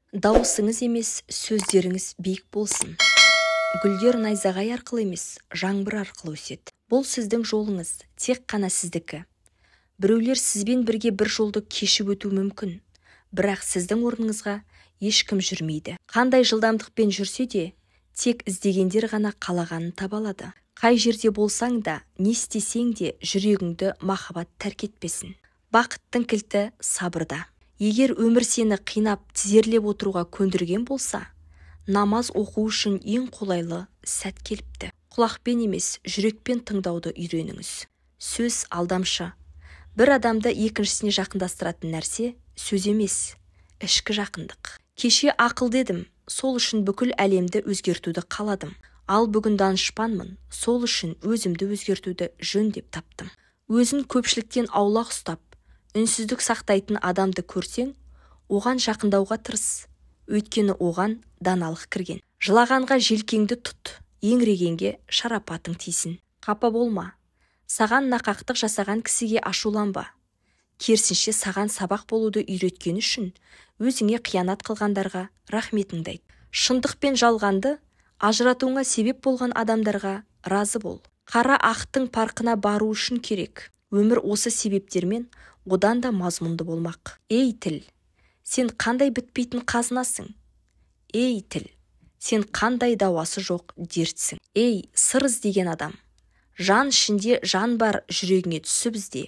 Дауысыңыз емес, сөздеріңіз биік болсын. Гүлдер найзағай арқылы емес, жаңбыр арқылы өседі. Бұл сіздің жолыңыз, тек қана сіздікі. Біреулер сізбен бірге бір жолды кешіп өтуі мүмкін, бірақ сіздің орныңызға ешкім жүрмейді. Қандай жылдамдықпен жүрсе де, тек іздегендер ғана қалағанын таба алады. Қай жерде болсаң да, не істесең де, жүрегіңді махаббат тәрк етпесін. Бақыттың кілті сабырда. Егер өмір сені қинап, тізерлеп отыруға көндірген болса, намаз оқу үшін ең қолайлы сәт келіпті. Құлақпен емес, жүрекпен тыңдауды үйреніңіз. Сөз алдамшы. Бір адамды екіншісіне жақындастыратын нәрсе сөз емес, ішкі жақындық. Кеше ақылды едім, сол үшін бүкіл әлемді өзгертуді қаладым. Ал бүгін данышпанмын, сол үшін өзімді өзгертуді жөн деп таптым. Өзін көпшіліктен аулақ ұстап, үнсіздік сақтайтын адамды көрсең, оған жақындауға тырыс, өйткені оған даналық кірген. Жылағанға желкеңді тұт, еңірегенге шарапатың тисін. Қапа болма, саған нақақтық жасаған кісіге ашуланба. Керісінше, саған сабақ болуды үйреткені үшін өзіңе қиянат қылғандарға рахметіңді айт. Шындық пен жалғанды ажыратуыңа себеп болған адамдарға разы бол. Қара ақтың парқына бару үшін керек. Өмір осы себептермен одан да мазмұнды болмақ. Ей тіл, сен қандай бітпейтін қазынасың? Ей тіл, сен қандай дауасы жоқ дертсің? Ей, сыр іздеген адам, жан ішінде жан бар, жүрегіңе түсіп ізде.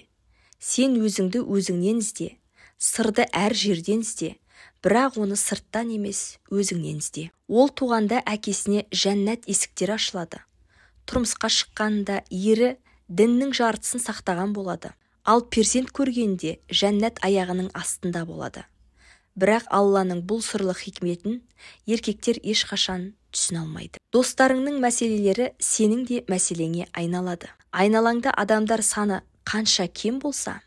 Сен өзіңді өзіңнен ізде, сырды әр жерден ізде, бірақ оны сырттан емес, өзіңнен ізде. Ол туғанда әкесіне жәннат есіктері ашылады. Тұрмысқа шыққанда ері діннің жартысын сақтаған болады. Ал перзент көргенде жәннат аяғының астында болады. Бірақ Алланың бұл сырлы хикметін еркектер ешқашан түсіне алмайды. Достарыңның мәселелері сенің де мәселеңе айналады. Айналаңда адамдар саны қанша кем болса,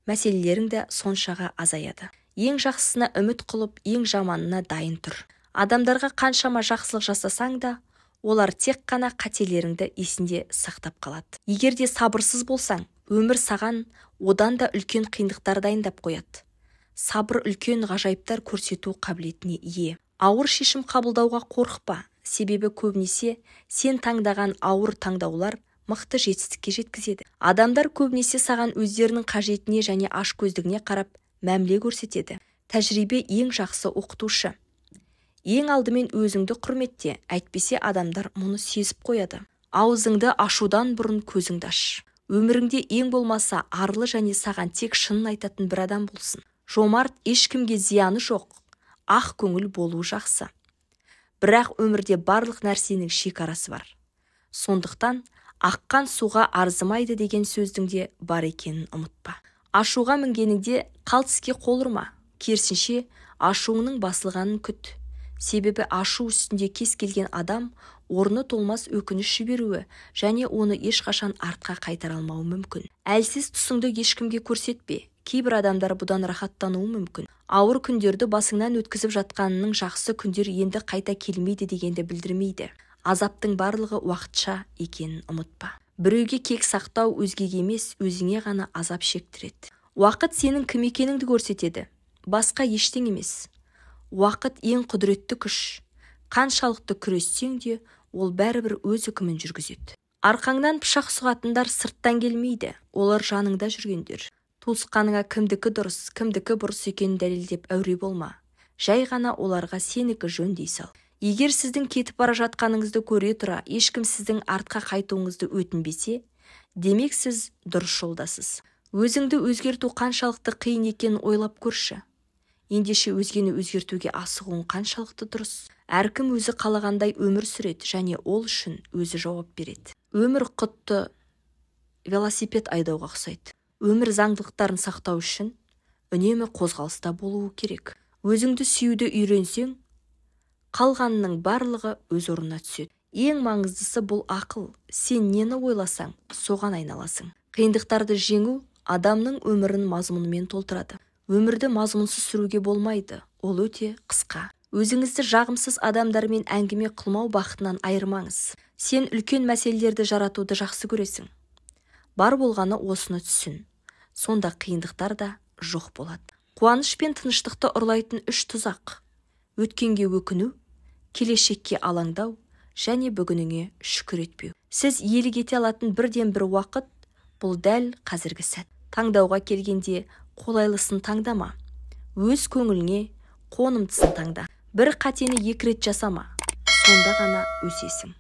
мәселелерің де соншаға азаяды. Ең жақсысына үміт қылып, ең жаманына дайын тұр. Адамдарға қаншама жақсылық жасасаң да, олар тек қана қателеріңді есінде сақтап қалады. Егер де сабырсыз болсаң, өмір саған одан да үлкен қиындықтар дайындап қояды. Сабыр үлкен ғажайыптар көрсету қабілетіне ие. Ауыр шешім қабылдауға қорықпа, себебі көбінесе сен таңдаған ауыр таңдаулар мықты жетістікке жеткізеді. Адамдар көбінесе саған өздерінің қажетіне және ашкөздігіне қарап мәміле көрсетеді. Тәжірибе ең жақсы оқытушы. Ең алдымен өзіңді құрметте, әйтпесе адамдар мұны сезіп қояды. Аузыңды ашудан бұрын көзіңді аш. Өміріңде ең болмаса арлы және саған тек шынын айтатын бір адам болсын. Жомарт, ешкімге зияны жоқ, ақ көңіл болу жақсы. Бірақ өмірде барлық нәрсенің шекарасы бар. Сондықтан аққан суға арзымайды деген сөздің де бар екенін ұмытпа. Ашуға мінгеніңде қалт іске қол ұрма. Керісінше, ашуыңның басылғанын күт. Себебі ашу үстінде кез келген адам орны толмас өкініш жіберуі және оны ешқашан артқа қайтара алмауы мүмкін. Әлсіз тұсыңды ешкімге көрсетпе. Кейбір адамдар бұдан рахаттануы мүмкін. Ауыр күндерді басыңнан өткізіп жатқанының жақсы күндер енді қайта келмейді дегенді білдірмейді. Азаптың барлығы уақытша екенін ұмытпа. Біреуге кек сақтау өзгеге емес, өзіңе ғана азап шектіреді. Уақыт сенің кім екеніңді көрсетеді, басқа ештеңе емес. Уақыт ең құдіретті күш. Қаншалықты күрессең де, ол бәрібір өз үкімін жүргізеді. Арқаңнан пышақ сұғатындар сырттан келмейді, олар жаныңда жүргендер. Туысқаныңа кімдікі дұрыс, кімдікі бұрыс екенін дәлелдеп әуре болма. Жай ғана оларға сенікі жөн дей сал. Егер сіздің кетіп бара жатқаныңызды көре тұра, ешкім сіздің артқа қайтуыңызды өтінбесе, демек сіз дұрыс жолдасыз. Өзіңді өзгерту қаншалықты қиын екенін ойлап көрші. Ендеше өзгені өзгертуге асығуың қаншалықты дұрыс. Әркім өзі қалағандай өмір сүреді және ол үшін өзі жауап береді. Өмір құтты велосипед айдауға ұқсайды. Өмір заңдылықтарын сақтау үшін үнемі қозғалыста болуы керек. Өзіңді сүюді үйренсең, қалғанының барлығы өз орнына түседі. Ең маңыздысы бұл ақыл. Сен нені ойласаң, соған айналасың. Қиындықтарды жеңу адамның өмірін мазмұнымен толтырады. Өмірді мазмұнсыз сүруге болмайды, ол өте қысқа. Өзіңізді жағымсыз адамдармен әңгіме қылмау бақытынан айырмаңыз. Сен үлкен мәселелерді жаратуды жақсы көресің. Бар болғаны осыны түсін. Сонда қиындықтар да жоқ болады. Қуаныш пен тыныштықты ұрлайтын үш тұзақ. Өткенге өкіну, келешекке алаңдау және бүгініңе шүкір етпеу. Сіз иелік ете алатын бірден бір уақыт бұл дәл қазіргі сәт. Таңдауға келгенде қолайлысын таңдама. Өз көңіліңе қонымдысын таңда. Бір қатені екі рет жасама, сонда ғана өсесің.